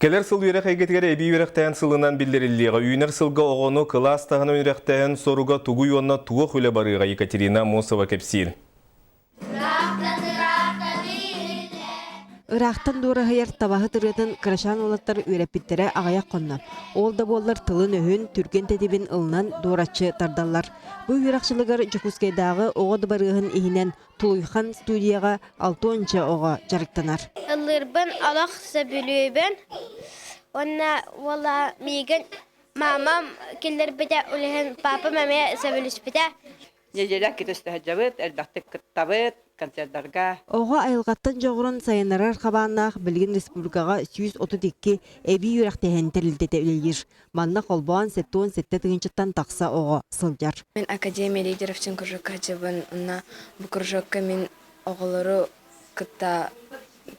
Кэлэр сыл үөрэх эйгэтигэр эбии үөрэхтээһин сылынан биллэриллиэҕэ. Үүнэр сылга оҕону кылаас таһынан үөрэхтээһин соруга тугуй уонна туох үлэ барыаҕа Екатерина Аммосова кэпсиир. Ыраахтан дуораһыйар табаһыт ырыатын кырачаан уолаттар үөрэппиттэрэ аҕыйах хонно. Ол да буоллар тылын-өһүн, түргэн тэтимин ылынан дуораччы тардаллар. Бу үөрэх дьылыгар Дьокуускайдааҕы оҕо дыбарыаһын иһинэн Тулуйхан студияҕа алтыонча оҕо дьарыктанар. Ыллыырбын олох сөбүлүүбүн уонна уола миигин мамам киллэрбитэ, улэһин папам эмиэ сөбүлүспүтэ. Неделя кытыстыһадьабыт, элбэхтик кыттабыт концерттарга. Оҕо айылҕаттан дьоҕурун сайыннарар хабааннаах билигин республикаҕа 132 эбии үөрэхтээһин тэрилтэтэ үлэлиир. Манна холбоон 77 тыһыынчаттан тахса оҕо сылдьар. Мин Академия лидеров диэн кружокка сылдьабын. Онно бу кружокка мин оҕолору кытта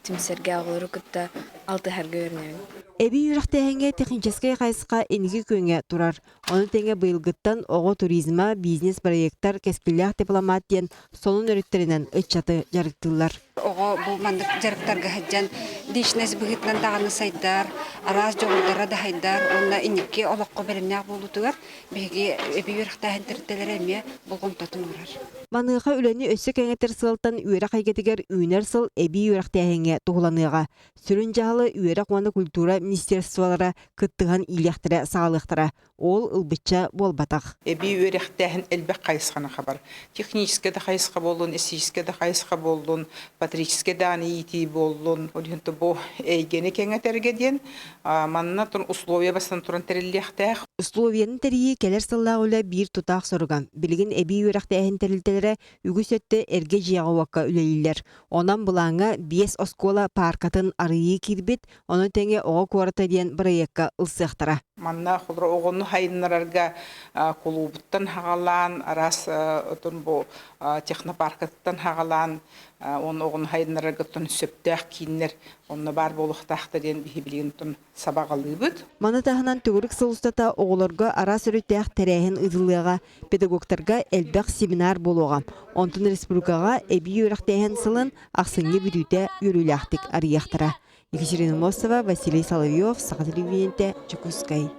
түмсэргэ, оҕолору кытта алтыһарга үөрэнэбин. Эбии үөрэхтээһиҥҥэ техническэй хайысха инники күөҥҥэ турар. Ону тэҥэ быйылгыттан оҕо туризма, бизнес-проектар, кэскиллээх дипломат диэн сонун өрүттэринэн ыччаты дьарыктыыллар. Оҕо бу маннык дьарыктарга сылдьан личность быһыытынан даҕаны сайдар, араас дьоҕурдара да сайдар уонна инники олоххо бэлэмнээх буолуутугар биһиги эбии үөрэхтээһин тэрилтэлэрэ эмиэ болҕомтотун уурар. Маныаха үлэни өссө кэҥэтэр сыалтан үөрэх эйгэтигэр үүнэр сыл эбии үөрэхтээһиҥҥэ туһуланыаҕа. Сүрүн дьаһалы үөрэх уонна культура министерстволара кыттыһан иилиэхтэрэ саҕалыахтара. Ол ылбычча буолбатах. Эбии үөрэхтээһин элбэх хайысханы хабар. Техническэй да хайысха буоллун, эстетическэй да хайысха буоллун, патриотическай даҕаны иитии буоллун. Ол иһин бу эйгэни кэҥэтэргэ диэн манна условия бастан туран тэриллиэхтээх. Условияны тэрийии кэлэр сыллаах үлэ биир тутаах соруга. Билигин эбии үөрэхтээһин тэрилтэлэрэ үгүс өттө эргэ дьиэҕэ-уокка үлэлииллэр. Онон былааҥҥа биэс оскуола пааркатын арыйыы киирбит, Ону тэҥэ Оҕо куората диэн бырайыакка ылсыахтара. Манна холобура оҕону сайыннарарга кулуубуттан хаҕалаан, араас отун бу технопаркаттан хаҕалаан, уонна оҕону сайыннарарга оттон сөптөөх кииннэр онно баар буолуохтаахтар диэн биһи билигин оттон сабаҕалыыбыт. Маны таһынан төгүрүк сыл устата оҕолорго араас өрүттээх тэрээһин ыытыллыаҕа, педагогтарга элбэх семинар буолуоҕа. Онтон республикаҕа эбии үөрэхтээһин сылын ахсынньы бүтүүтэ үөрүүлээхтик арыйыахтара. Екатерина Мосова, Василий Соловьев, Саха телевидениетэ, Дьокуускай.